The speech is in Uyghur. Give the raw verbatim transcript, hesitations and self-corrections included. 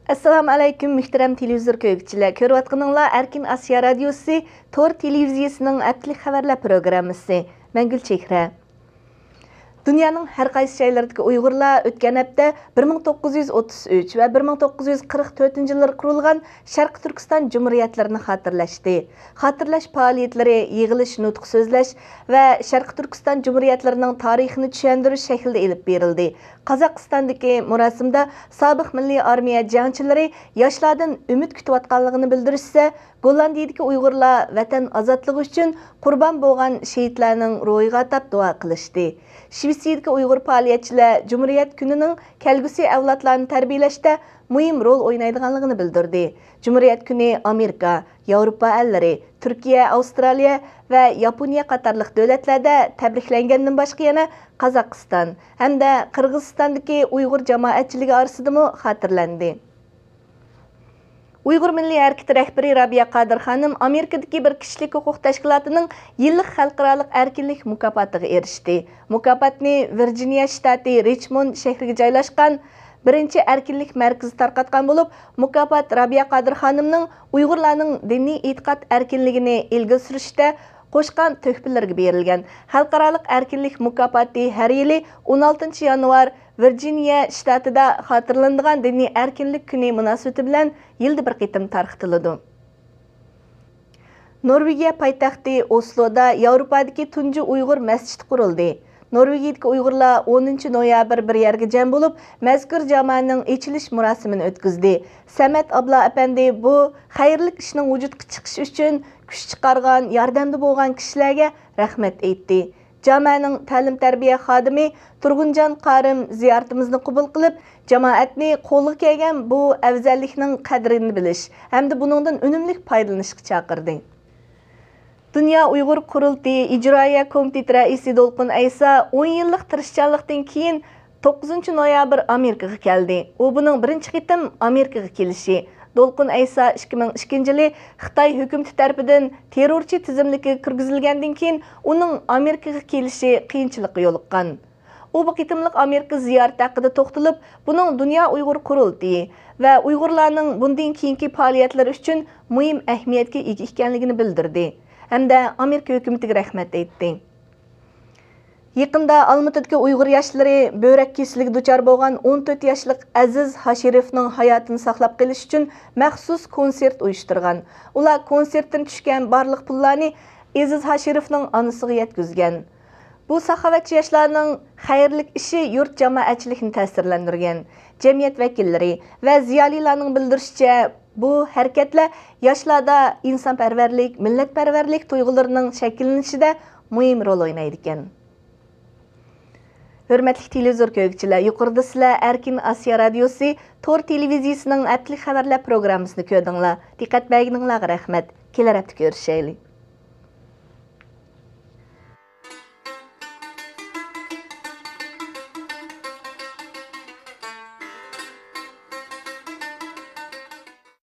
ئەسسالامۇ ئەلەيكۇم، مۆھتەرەم تېلېۋىزور كۆرگۈچىلەر. كۆرۈۋاتقىنىڭلار ئەركىن ئاسىيا رادىيوسى تور تېلېۋىزىيىسىنىڭ ھەپتىلىك خەۋەرلەر پروگراممىسى. مەن گۈلچېھرە. دۇنيانىڭ ھەر قايسى جايلىرىدىكى ئۇيغۇرلار ئۆتكەن ھەپتە بىر مىڭ توققۇز يۈز ئوتتۇز ئۈچ ۋە بىر مىڭ توققۇز يۈز قىرىق تۆتىنچى يىللىرى قۇرۇلغان شەرقىي تۈركىستان جۇمھۇرىيەتلىرىنى خاتىرىلەشتى. خاتىرىلەش پائالىيەتلىرى يىغىلىش، نۇتۇق سۆزلەش ۋە شەرقىي تۈركىستان جۇمھۇرىيەتلىرىنىڭ تارىخىنى چۈشەندۈرۈش شەكلىدە ئېلىپ بېرىلدى. قازاقىستاندىكى مۇراسىمدا سابىق مىللىي ئارمىيە جەڭچىلىرى ياشلاردىن ئۈمىد كۈتۈۋاتقانلىقىنى بىلدۈرۈشسە، گوللاندىيىدىكى ئۇيغۇرلار ۋەتەن ئازادلىقى ئۈچۈن قۇربان بولغان شېھىتلەرنىڭ روھىغا ئاتاپ دۇئا قىلىشتى. شىۋېتسىيىدىكى ئۇيغۇر پائالىيەتچىلەر جۇمھۇرىيەت كۈنىنىڭ كەلگۈسى ئەۋلادلارنى تەربىيەلەشتە مۇھىم رول ئوينايدىغانلىقىنى بىلدۈردى. جۇمھۇرىيەت كۈنى ئامېرىكا، ياۋروپا ئەللىرى، تۈركىيە، ئاۋسترالىيە ۋە ياپونىيە قاتارلىق دۆلەتلەردە تەبرىكلەنگەندىن باشقا، يەنە قازاقىستان ھەمدە قىرغىزىستاندىكى ئۇيغۇر جامائەتچىلىكى ئارىسىدىمۇ خاتىرىلەندى. ئۇيغۇر مىللىي ھەرىكىتى رەھبىرى رابىيە قادىر خانىم ئامېرىكىدىكى بىر كىشىلىك ھوقۇق تەشكىلاتىنىڭ يىللىق خەلقئارالىق ئەركىنلىك مۇكاپاتىغا ئېرىشتى. مۇكاپاتنى ۋىرجىنىيە شتاتى رىچموند شەھىرىگە جايلاشقان بىرىنچى ئەركىنلىك مەركىزى تارقاتقان بولۇپ، مۇكاپات رابىيە قادىر خانىمنىڭ ئۇيغۇرلارنىڭ دىنىي ئېتىقاد ئەركىنلىكىنى ئىلگىرى سۈرۈشتە قوشقان تۆھپىلىرىگە بېرىلگەن. خەلقئارالىق ئەركىنلىك مۇكاپاتى ھەر يىلى ئون ئالتىنچى يانۋار ۋىرجىنىيە شتاتىدا خاتىرىلىنىدىغان دىنىي ئەركىنلىك كۈنى مۇناسىۋىتى بىلەن يىلدا بىر قېتىم تارقىتىلىدۇ. نورۋېگىيە پايتەختى ئوسلودا ياۋروپادىكى تۇنجى ئۇيغۇر مەسچىتى قۇرۇلدى. نورۋېگىيىدىكى ئۇيغۇرلار ئونىنچى نويابىر بىر يەرگە جەم بولۇپ، مەزكۇر جامانىڭ ئېچىلىش مۇراسىمىنى ئۆتكۈزدى. سەمەت ئابلا ئەپەندى بۇ خەيرلىك ئىشنىڭ ۋۇجۇدقا چىقىشى ئۈچۈن كۈچ چىقارغان، ياردەمدە بولغان كىشىلەرگە رەھمەت ئېيتتى. جامەنىڭ تەلىم-تەربىيە خادىمى تۇرغۇنجان قارىم زىيارىتىمىزنى قوبۇل قىلىپ، جامائەتنى قولغا كەلگەن بۇ ئەۋزەللىكنىڭ قەدرىنى بىلىش ھەمدە بۇنىڭدىن ئۈنۈملۈك پايدىلىنىشقا چاقىردى. دۇنيا ئۇيغۇر قۇرۇلتىيى ئىجرائىيە كومىتېتى رەئىسى دولقۇن ئەيسا ئون يىللىق تىرىشچانلىقتىن كېيىن توققۇزىنچى نويابىر ئامېرىكىغا كەلدى. ئۇ بۇنىڭ بىرىنچى قېتىم ئامېرىكىغا كېلىشى. دولقۇن ئەيسا ئىككى مىڭ ئىككىنچى يىلى خىتاي ھۆكۈمىتى تەرىپىدىن تېررورچى تىزىملىكىگە كىرگۈزۈلگەندىن كېيىن ئۇنىڭ ئامېرىكىغا كېلىشى قىيىنچىلىققا يولۇققان. ئۇ بۇ قېتىملىق ئامېرىكا زىيارىتى ھەققىدە توختىلىپ، بۇنىڭ دۇنيا ئۇيغۇر قۇرۇلتىيى ۋە ئۇيغۇرلارنىڭ بۇندىن كېيىنكى پائالىيەتلىرى ئۈچۈن مۇھىم ئەھمىيەتكە ئىگە ئىكەنلىكىنى بىلدۈردى ھەمدە ئامېرىكا ھۆكۈمىتىگە رەھمەت ئېيتتى. يېقىندا ئالمۇتىدىكى ئۇيغۇر ياشلىرى بۆرەك كېسىلىگە دۇچار بولغان ئون تۆت ياشلىق ئەزىز ھاشىروفنىڭ ھاياتىنى ساقلاپ قېلىش ئۈچۈن مەخسۇس كونسېرت ئۇيۇشتۇرغان. ئۇلار كونسېرتتىن چۈشكەن بارلىق پۇللارنى ئېزىز ھاشىروفنىڭ ئانىسىغا يەتكۈزگەن. بۇ ساخاۋەتچى ياشلارنىڭ خەيرلىك ئىشى يۇرت جامائەتچىلىكىنى تەسىرلەندۈرگەن. جەمئىيەت ۋەكىللىرى ۋە زىيالىيلارنىڭ بىلدۈرۈشىچە، بۇ ھەرىكەتلەر ياشلاردا ئىنسانپەرۋەرلىك، مىللەتپەرۋەرلىك تۇيغۇلىرىنىڭ شەكىللىنىشىدە مۇھىم رول ئوينايدىكەن. ھۆرمەتلىك تېلېۋىزور كۆرگۈچىلەر، يۇقىرىدا سىلەر ئەركىن ئاسىيا رادىيوسى تور تېلېۋىزىيىسىنىڭ ھەپتىلىك خەۋەرلەر پروگراممىسىنى كۆردۈڭلار. دىققەت بەرگىنىڭلارغا رەھمەت. كېلەر ھەپتە كۆرۈشەيلى.